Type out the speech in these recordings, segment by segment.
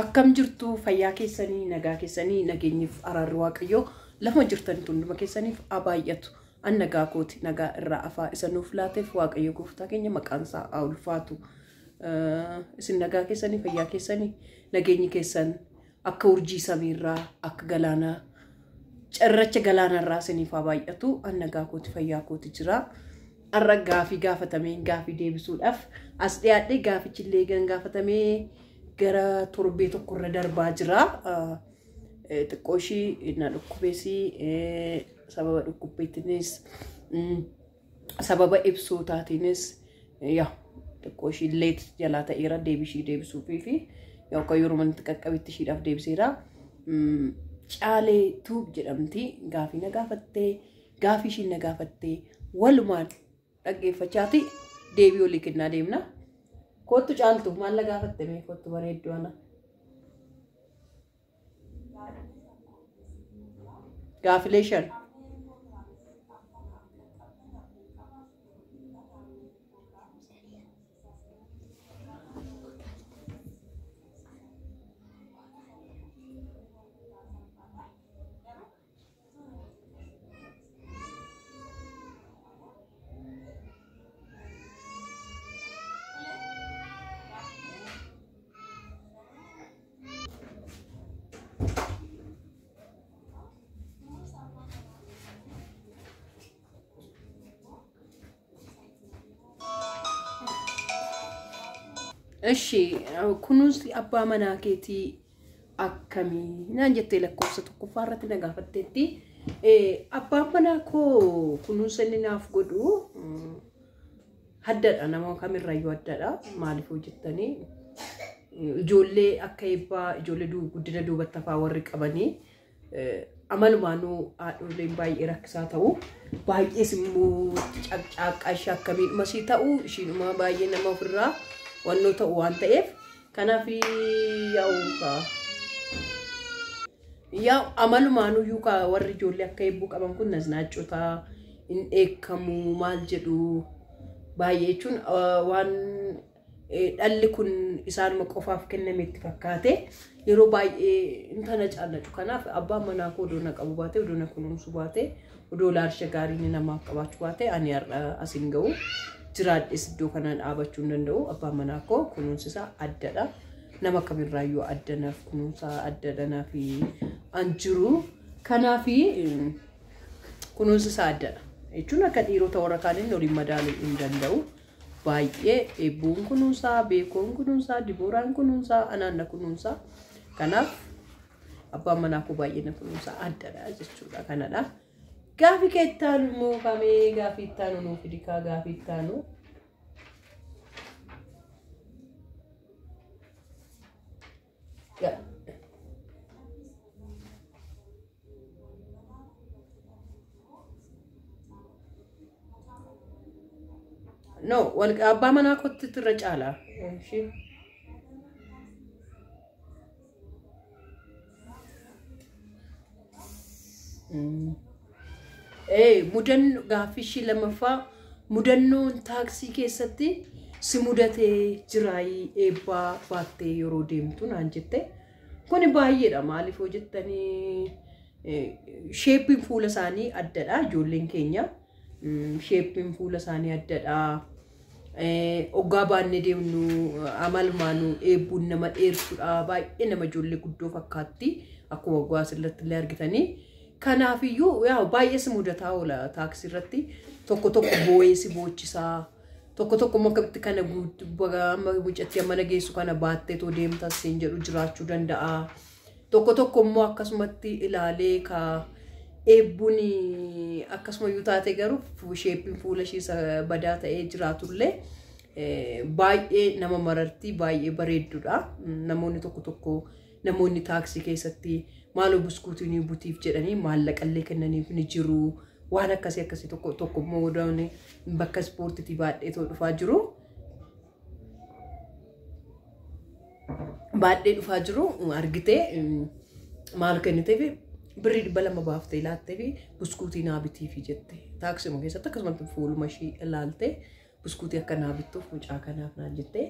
Akkam jirtu fayyaa keessanii nagaa keessanii nageenyiif araarri waaqayyoo lafa jirtanitti hunduma keessaniif haa baay'atu. An nagaa kooti nagaa irraa afaa isa nuuf laateef waaqayyo gooftaa keenya maqaan isaa haa ulfaatu. Isin nagaa keessanii fayyaa keessanii nageenyi keessan akka urjii samiirraa akka galaanaa cirracha galaanarraa isiniif haa baay'atu. An nagaa kooti fayyaa kooti jira. Har'a gaafii gaafatamee gaafii deebisuudhaaf as dhiyaadhee gaafichillee gan gaafatamee gara torbee tokkorra darbaa jira. Xiqqoo ishii na dhukkubeesii sababa dhukkubbeetiinis sababa ibsootaatiinis yaa xiqqoo ishii leet jalaa ta'eera deebishii deebisuufii fi yookaan yeroo manatti qaqqabetti ishiidhaaf deebiseera. Caalee Tuub jedhamti gaafii na gaafattee gaafii ishiin na gaafattee walumaan dhaggeeffachaati deebii olii kennaa deemna. Kottu caaltu maal na gaafatte mee kottu bareedduu ana. Gaafilee shan. Ishi kunuunsi abbaa manaa keetii akkamii naan jettee lakkoofsa tokkoffaa irratti na gaafatteetti. Abbaan manaa koo kunuunsa inni naaf godhu addadha nama kamirrayyuu addadha maaliif hojjettanii ijoollee akka eebbaa ijoollee guddina duubatti hafaa warri qabanii amalumaanuu haadholeen baay'ee rakkisaa ta'u baay'ees immoo caqcaaqaa ishee akkamiidhuma sii ta'u ishiinuma baay'ee nama ofirraa wannoo ta'u waan ta'eef kanaaf yaa'u amalumaanuu kaa warri ijoollee akka eebbuu qaban kun naznaaccota hin dheekkamu maal jedhu baay'ee jechuun waan dhalli kun isaanuma qofaaf kenname itti fakkaate yeroo baay'ee intana caallacu kanaaf abbaan manaa koo odoo na qabu baate odoo na kunuunsu baate odoo laarsha gaarii namaaf qabaachuu baate ani har'a asin ga'u jiraadhes iddoo kana dhaabachuu hin danda'u. Abbaan manaa koo kunuunsi isaa addadha. Nama kamirraayyuu adda naaf kunuunsa addadha naaf an jiru. Kanaaf kunuunsi isaa addadha. Jechuun akka dhiirota warra kaaniin waliin madaaluu hin danda'u. Baay'ee eebbuun kunuunsaa, beekoon kunuunsaa, dibooraan kunuunsaa, anaan na kunuunsaa. Kanaaf abbaan manaa koo baay'ee na kunuunsaa addadha jechuudha kanadha. Gaafii kee ittaanu immoo kamee gaafii ittaanu nuu fidikaa gaafii ittaanu. No, abbaa manaa kootti irra caala. Mudannoo gaaffii ishii lammaffaa mudannoon taaksii keessatti si mudatee jiraayii eebbaa baattee yeroo deemtu naan jette. Kuni baay'eedha maaliif hoo jettanii sheeppiin fuula isaanii addadha ijoolleen keenya. Sheeppiin fuula isaanii addadha. Oggaa baannee deemnu amalumaanuu eebbuun nama dheersudha. Baay'ee nama ijoollee guddoo fakkaatti akkuma oggaa asirratti illee argitanii. Kanaafiyyuu baay'ee si mudataa oola taaksii irratti tokko tokko boo'ee si boochisaa tokko tokko immoo akkamitti kana mucattii amma geessu kana baattee too deemta siin jedhu jiraachuu danda'a. Tokko tokko immoo akkasumatti ilaalee ka eebbuun akkasuma iyyuu taate garuu sheeppiin fuula ishee badaa ta'ee jiraatullee baay'ee nama mararti baay'ee bareeddudha. Namoonni tokko tokko namoonni taaksii keessatti maaloo buskuutii ni butiif jedhanii maallaqallee kennaniif ni jiru. Waan akkasii akkasii tokko tokko immoo bakka ispoortiitii baadhee too dhufaa jiru. Baadhee dhufaa jiru argitee maal kenniteef birrii 200 baaftee laattee fi buskuutii naa bitiifi jette. Taaksii keessatti akkasumatti fuuluma ishii ilaalte buskuutii akka naa bittuuf mucaa kanaaf naan jettee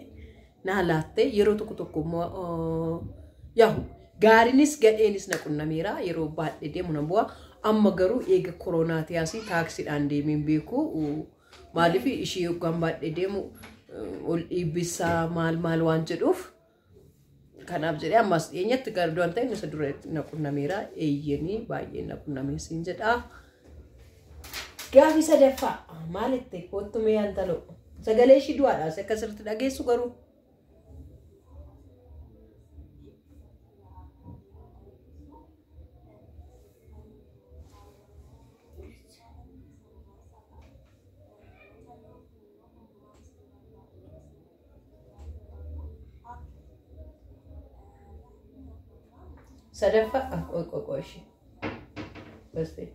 naa laattee yeroo tokko tokko immoo Yahu gaariinis gadheenis na qunnameera yeroo baadhee deemu na bu'a. Amma garuu eega koronaatii asii taaksiidhaan deemeen beeku. Maaliif ishee yookaan baadhee deemu ol dhiibbisaa maal maal waan jedhuuf. Kanaaf jedhee ammas dhiyeenyatti gara du'an ta'e isa dura na qunnameera. Eeyyanii baay'ee na qunnamee siin jedha. Gaafi sadaffaa maalitti kottu mee antaloo sagalee ishii du'aadha akka sirriitti dhageessu garuu. Sadaffaa qoy qoy qoy ishee. Bastee.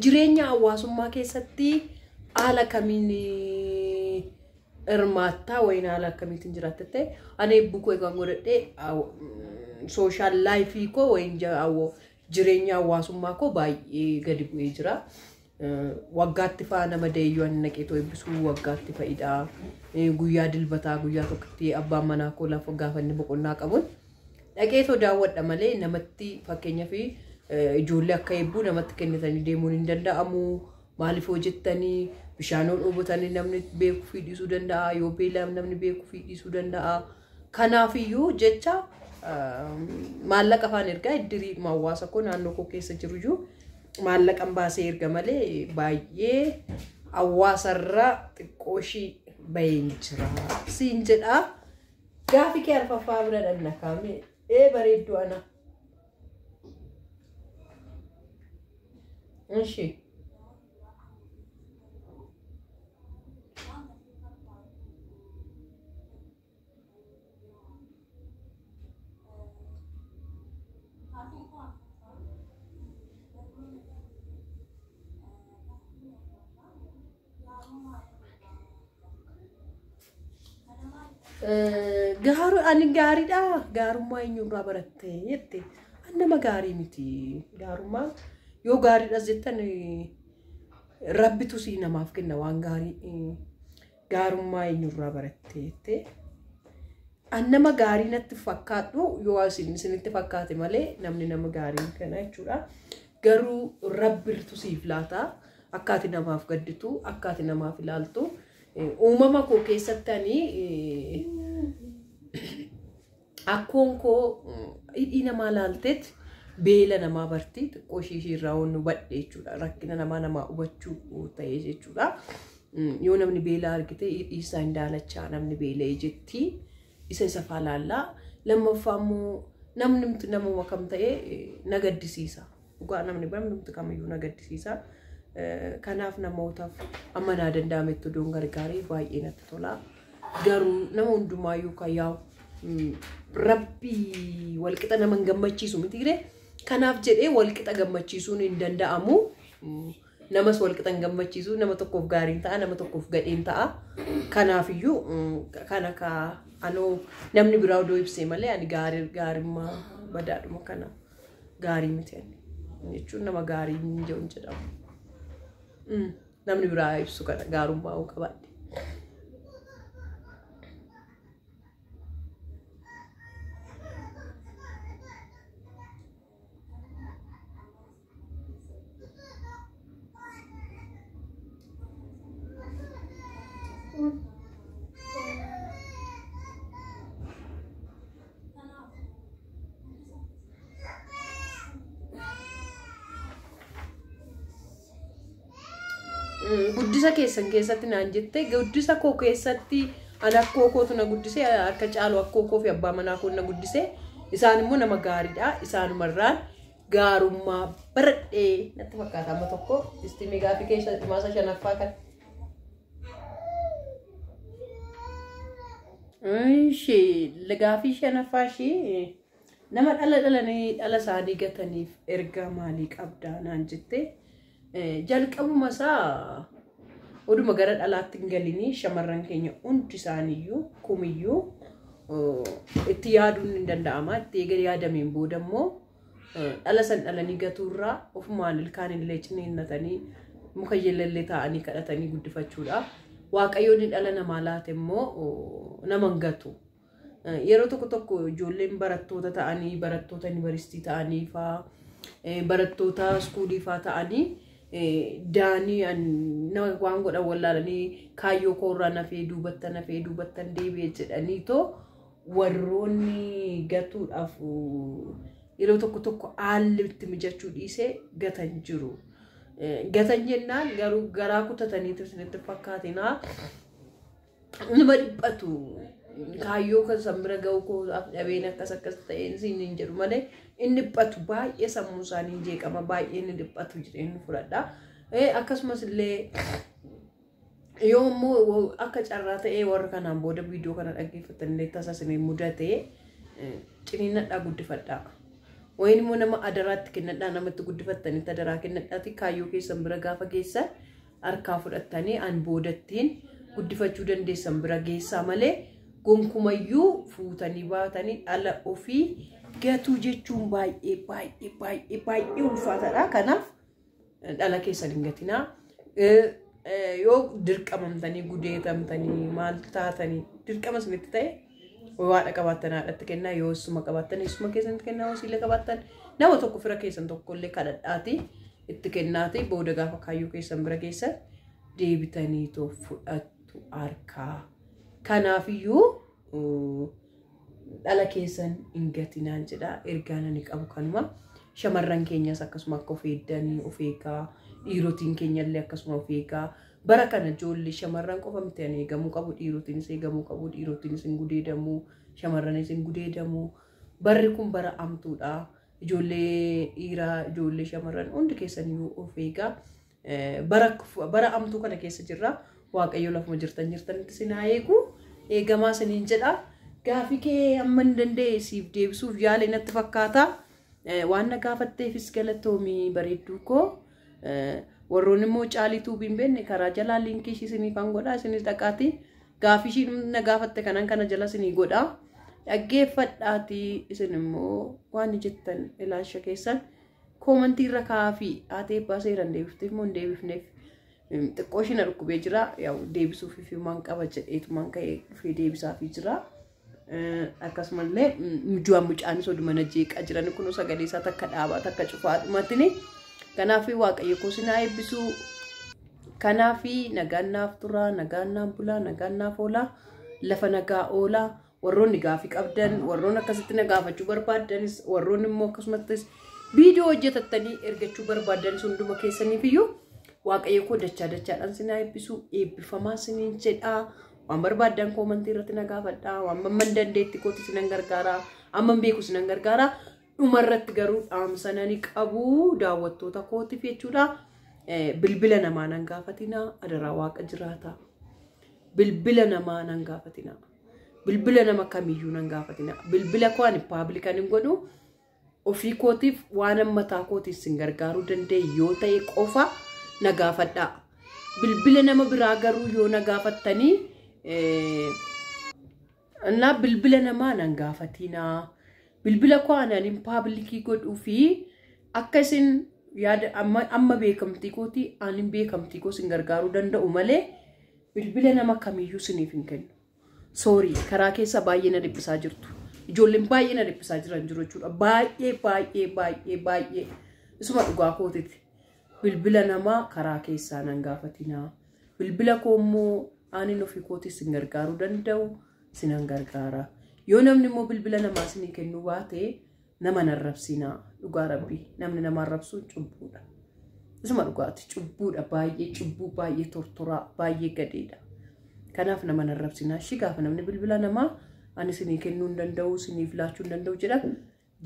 Jireenya hawaasummaa keessatti haala kamiin hirmaattaa wayin haala akkamiitiin jiraatta ta'e ani eebbuu koo eegan godhadhee sooshaal laayifii koo wayin jireenya hawaasummaa koo baay'ee gadi bu'ee jira. Waggaatti fa'a nama deeyyuu ani naqeetoo eebbisuu waggaatti fa'idha. Guyyaa dilbataa guyyaa tokkotti abbaan manaa koo lafa gaafa inni boqonnaa qabuun dhaqeetoo daawwadha malee namatti fakkeenyaaf ijoollee akka eebbuu namatti kennitanii deemuun hin danda'amu. Maaliif hojjettanii bishaan yoo dhoobotanii namni beekuu fi dhiisuu danda'a. Yoo beela'an namni beekuu fi dhiisuu danda'a. Kanaafiyyuu jecha maallaqa afaan ergaa iddirii hawaasa koo naannoo koo keessa jiruyyuu maallaqan baasee erga malee baay'ee hawaasarraa xiqqoo ishii baheen jira. Siin jedhaa gaafi kee arfaffaa bira dhanna kaame ee bareedduu ana. Ishi. Gaaru ani gaariidha. Gaarummaa eenyurraa baratte jette. Ani nama gaarii miti. Gaarummaa yoo gaariidhas jettan rabbitu sii namaaf kenna waan gaarii. Gaarummaa eenyurraa baratte jette. Ani nama gaarii natti fakkaadhu yoo isinitti fakkaate malee namni nama gaarii kana jechuudha. Garuu rabbitu siif laata. Akka ati namaaf gadditu, akka ati namaaf ilaaltu. Uumama koo keessatti ani akkoon koo hidhii namaa laalteet beela namaa barti xiqqoo ishee irraa waan hubadhe jechuudha. Rakkina namaa namaa hubachuu ta'ee jechuudha. Yoo namni beela argite hidhii isaa hin daalachaa namni beela'ee jetti. Isa isa faa laallaa. Lammaffaa immoo namni namuma kam ta'e na gaddisiisa. Dhugaa namni namni kamiyyuu na gaddisiisa. Kanaaf namootaaf amma naa danda'ametti odoon gargaaree baay'ee natti tola. Garuu nama hundumaayyuu kan yaa'u rabbii walqixa nama hin gammachiisu mitiiree. Kanaaf jedhee walqixa gammachiisuun hin danda'amu. Namas walqixa hin gammachiisu. Nama tokkoof gaariin ta'a, nama tokkoof gadheen ta'a. Kanaafiyyuu kana ka anoo namni biraa odoo ibsee malee ani gaarimmaa badaadhuma kana gaarii miti ani. Jechuun nama gaarii hin jedhu hin jedhamu. Namni biraa ibsu kana gaarummaa hoo qabaadhe. Guddisa keessan keessatti naan jette guddisa koo keessatti ani akkoo kootu na guddise harka caalu akkoo koo fi abbaa manaa koo na guddise isaan immoo nama gaariidha isaanumarraan gaarummaa baradhee natti fakkaata amma tokko istimii gaafii keessa maasa shanaffaa kan. Ishee gaafii shanaffaa ishee nama dhala dhalanii dhala isaanii gataniif ergaa maalii qabdaa naan jette. Jalqabuma isaa oduma gara dhalaatti hin galinii shamarran keenya hundi isaaniiyyuu kumiyyuu itti yaaduun hin danda'ama. Itti eega yaadameen booda immoo dhala san dhalanii gatuurraa ofumaan ilkaan illee ciniinnatanii muka illee taa'anii kadhatanii guddifachuudha. Waaqayyoon dhala namaa laate immoo nama hin gatu. Yeroo tokko tokko ijoolleen barattoota ta'anii, barattoota yuunivarsiitii ta'anii faa, barattoota iskuulii faa ta'anii daanii nama waan godhan wallaalanii kaayyoo koorraa nafee duubattan nafee duubattan deebi'e jedhanii too warroonni gatuudhaaf yeroo tokko tokko haalli itti mijachuu dhiisee gatan jiru. Gatan jennaan garuu garaa kutataniitu isinitti fakkaatinaa nama dhiphatu. Kaayyoo kan san bira ga'u kootaaf dhabeen akkas akkas ta'een siin hin jedhu malee inni dhiphatu baay'ee sammuu isaanii jeeqama, baay'ee inni dhiphatu jedheen fudhadha. Akkasumas illee yoo immoo akka carraa ta'ee warra kanaan booda viidiyoo kana dhaggeeffatan illee tasa isin mudate ciniinnadhaa guddifadhaa. Wayin immoo nama adaraatti kennadhaa, namatti guddifattanitti adaraa kennadhaati kaayyoo keessan bira gaafa geessan harkaa fudhattanii an boodattiin guddifachuu dandeessan bira geessaa malee gonkumayyuu fuutanii baatanii dhala ofii gatuu jechuun baay'ee baay'ee baay'ee baay'ee ulfaataadha. Kanaaf dhala keessan hin gatinaa. Yoo dirqamamtanii gudeetamtanii maal taatanii dirqama isinitti ta'e haadha qabaattan haadhatti kennaa, yoo eessuma qabaattan eessuma keessanitti kennaa, yoo siila qabaattan nama tokko fira keessan tokkollee kadhadhaati itti kennaati booda gaafa kaayyoo keessan bira geessan deebitanii too fudhattu harkaa. Kanaafiyyuu dhala keessan hin gatinaan jedha. Ergaan ani qabu kanuma. Shamarran keenyas akkasuma akka of eegganii of eegaa, dhiirotiin keenyallee akkasuma of eegaa. Bara kana ijoollee shamarran qofa miti ani eegamuu qabu, dhiirotiinis eegamuu qabu, dhiirotiinis hin gudeedamuu, shamarranis hin gudeedamuu. Barri kun bara amtuudha. Ijoollee dhiiraa, ijoollee shamarran hundi keessaniyyuu of eegaa. Bara amtuu kana keessa jirra. Waaqayyo lafuma jirtan jirtanitti isin haa eegu. Eegamaa isiniin jedha. Gaafii kee amma hin danda'e siif deebisuuf yaale natti fakkaata. Waan na gaafatteefis galatoomii bareedduu koo. Warroonni immoo Caalii Tuubii hin beekne karaa jalaa liinkii ishii isiniif godha. Isinis dhaqaati. Gaafii ishiin na gaafatte kanan kana jala isinii godha. Dhaggeeffadhaatii isin immoo waan jettan ilaalcha keessan koomantii irra kaa'aa haatee eebbaa seeraan deebifteef moo hin deebifneef. Xiqqoo isheen dhukkubee jira. Deebisuuf maan qaba jedheetumaan ka'ee dhufee deebisaafii jira. Akkasumallee mijuwaan mucaanis oduma na jeeqaa jiran kun sagalee isaa takka dhaabaa takka cufaa dhumatini. Kanaaf Waaqayyo koo isin haa eebbisu. Kanaaf nagaan naaf turaa, nagaan naaf bulaa, nagaan naaf oolaa, lafa nagaa oolaa. Warroonni gaafii qabdan, warroonni akkasitti na gaafachuu barbaaddanis, warroonni immoo akkasumattis viidiyoo hojjetattanii ergachuu barbaaddanis hunduma keessaniif iyyuu Waaqayyo koo dachaa dachaadhaan isin haa eebbisu. Eebbifamaa isiniin jedhaa. Waan barbaaddan koomantii irratti na gaafadhaa. Waan mamman dandeetti kooti isinan gargaaraa. Amman beeku isinan gargaaraa. Dhumarratti garuu dhaamsa nani qabu daawwattoota kootiif jechuudha. Bilbila namaa nan gaafatinaa. Adaraa Waaqa jiraata. Bilbila namaa nan gaafatinaa. Bilbila nama kamiyyuu nan gaafatinaa. Bilbila koo ani paablikan hin godhu. Ofii kootiif waan mataa kootiif isin gargaaruu danda'e yoo ta'e qofa na gaafadhaa. Bilbila nama biraa garuu yoo na gaafattanii bilbila namaa nan gaafatinaa. Bilbila koo ani paablikii godhuu fi akka isin yaada amma beekamtii kootii ani beekamtii koo isin gargaaruu danda'u malee bilbila nama kamiyyuu isiniif hin kennu. Soorii karaa keessa baay'ee na dhiphisaa jirtu. Ijoolleen baay'ee na dhiphisaa jiran jiru jechuudha. Baay'ee baay'ee baay'ee baay'ee isuma dhugaa kootiiti. Bilbila namaa karaa keessaa nan gaafatinaa. Bilbila koo immoo ani ofii kootii isin gargaaruu danda'u isinan gargaara. Yoo namni immoo bilbila namaa isinii kennuu baate nama nan rabsinaa. Dhugaa rabbii namni nama arrabsu cubbuudha. Isuma dhugaati cubbuudha, baay'ee cubbuu, baay'ee tortoraa, baay'ee gadeedha. Kanaaf nama nan rabsinaa. Ishii gaafa namni bilbila namaa ani isinii kennuu hin danda'u, isiniif laachuu hin danda'u jedha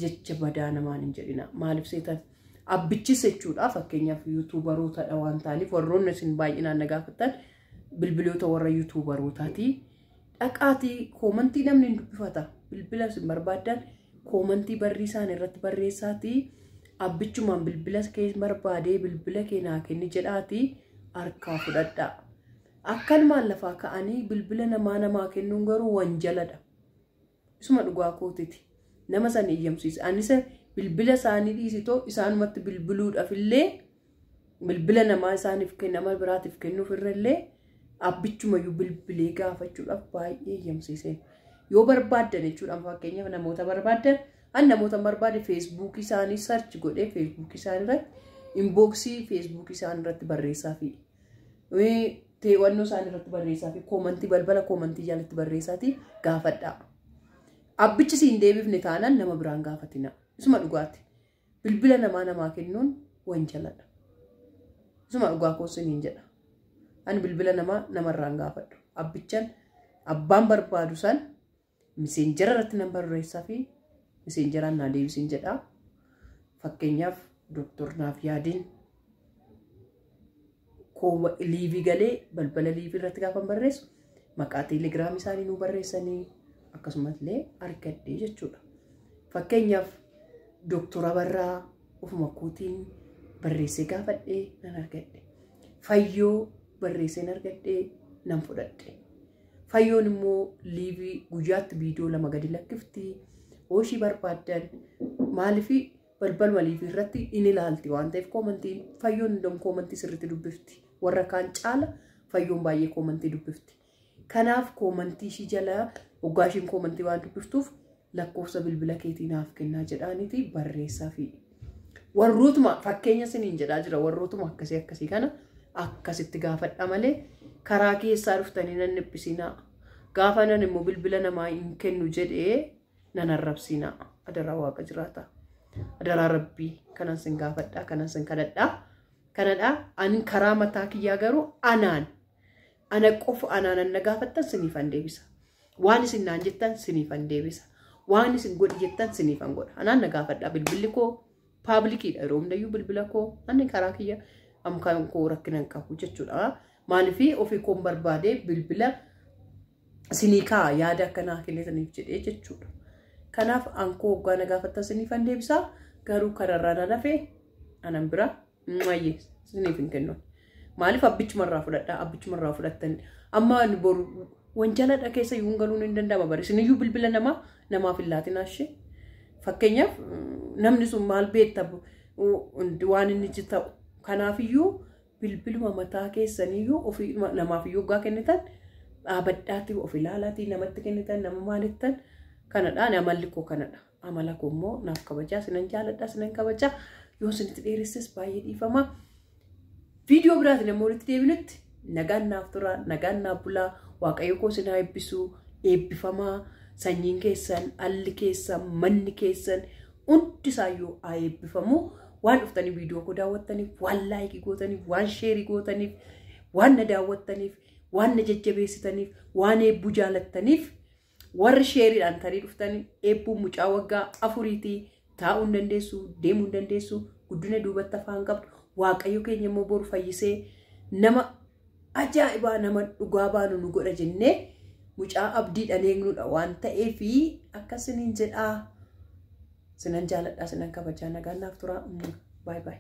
jecha badaa namaan hin jedhina. Maaliif seetan? Abbichis jechuudha fakkeenyaaf yuutuubarootadha waan ta'aniif warroonni isin baay'inaan na gaafattan bilbiloota warra yuutuubarootaati. Dhaqaatii koomantii namni hin dubbifata. Bilbila isin barbaaddan koomantii barrii isaan irratti barreessaatii abbichumaan bilbila kee barbaadee bilbila kee naa kenni jedhaatii harkaa fudhadhaa. Akkanumaan lafaa ka'anii bilbila namaa namaa kennuun garuu wanjaladha. Isuma dhugaa kootiti. Nama sana iyyamsiisa. Anis bilbila isaanii dhiisitoo isaanumatti bilbiluudhaaf illee bilbila namaa isaaniif nama biraatiif kennuuf irra abbichumayyuu bilbilee gaafachuudhaaf baay'ee iyyamsiiseen. Yoo barbaaddan jechuudha fakkeenyaaf namoota barbaaddan an namoota barbaade feesbuukii isaanii sarchi godhee feesbuukii isaanii irratti inbooksii feesbuukii isaanii irratti barreessaa fi teewwannoo isaanii irratti barreessaa fi koomantii balbala koomantii jalatti barreessaatii gaafadhaa. Abbichi siin deebifne taanaan nama biraan gaafatina. Isuma dhugaati. Bilbila namaa namaa kennuun wanjaladha. Isuma dhugaa koo siniin jedha. Ani bilbila namaa namarraan gaafadhu. Abbichan abbaan barbaadu san miseenjera irratti nan barreessaa fi miseenjeraan naa deebisiin jedha. Fakkeenyaaf Dooktor Naaf Yaadiin liivii galee balbala liivii irratti gaafa barreessu maqaa teelegiraamii isaanii nuu barreessanii akkasumallee argadhee jechuudha. Fakkeenyaaf Dooktor Abarraa ofuma kootiin barreessee gaafadhee nan argadhe. Fayyoo barreesseen argadhee nan fudhadhe. Fayyoon immoo liivii guyyaatti viidiyoo 2 gadi lakkifti. Ooshii barbaaddan maaliif balbaluma liivii irratti in ilaalti waan ta'eef koomantiin fayyoon hundum koomantii sirriitti dubbifti. Warra kaan caala fayyoon baay'ee koomantii dubbifti. Kanaaf koomantii ishii jalaa hoggaa ishiin koomantii waan dubbiftuuf lakkoofsa bilbila keetii naaf kennaa jedhaaniiti barreessaa fi warrootuma fakkeenya siniin jedhaa jira warrootuma akkasii akkasii kana akkasitti gaafadha malee karaa keessaa dhuftanii nan dhiphisinaa. Gaafa nan immoo bilbila namaa hin kennu jedhee nan arrabsinaa. Adaraa waaqa jiraata. Adaraa rabbii kanan sin gaafadhaa kanan sin kadhadhaa. Kanadhaa ani karaa mataa kiyyaa garuu anaan ana qofa anaan na gaafattan siniifan deebisa. Waan isin naan jettan siniifan deebisa. Waan isin godhi jettan siniifan godha. Anaan na gaafadhaa bilbilli koo paablikiidha yeroo hundayyuu bilbila koo ani karaa kiyya amkaan koo rakkina hin qabu jechuudha. Maaliif ofii koon barbaadee bilbila sinii kaa yaada akkanaa kennitaniif jedhee jechuudha. Kanaaf ankoo hoggaa na gaafattan siniifan deebisaa garuu kanarraa na lafee anan bira mayyee siniif hin kennu. Maaliif abbichumarraa fudhadhaa abbichumarraa fudhattan amma ani boru wanjaladha keessa iyyuu galuun hin danda'ama bari isiniyyuu bilbila namaa namaaf hin laatinaa ishee. Fakkeenyaaf namni sun maal beekta waan inni ta'u kanaafiyyuu bilbiluma mataa keessaniyyuu ofii namaaf iyyuu hoggaa kennitan dhaabadhaatii of ilaalaatii namatti kennitan nama maalittan kanadha. Ani amalli koo kanadha. Amala koo immoo naaf kabajaa sinan jaaladha sinan kabajaa yoo isinitti dheeresses baay'ee dhiifama. Viidiyoo biraatiin immoo walitti deebinutti nagaan naaf turaa nagaan naaf bulaa waaqayyo koo isin haa eebbisu eebbifamaa sanyiin keessan alli keessan manni keessan hundi isaayyuu haa eebbifamu. Waan dhuftanii viidiyoo koo daawwattaniif waan laayikii gootaniif waan sheerii gootaniif waan na daawwattaniif waan na jajjabeessitaniif waan eebbuu jaalattaniif warri sheeriidhaan tarii dhuftanii eebbuun mucaa waggaa 4 taa'uu hin dandeessu deemuu hin dandeessu guddina duubatti afaan qabdu waaqayyo keenya immoo boru fayyisee nama ajaa'ibaa nama dhugaa baanu nu godha jennee mucaa abdiidhaan eegnuudha waan ta'eefi akkasiniin jedhaa. Sinan jaaladhaa sinan kabajaa nagaan naaf turaa. Baay baay.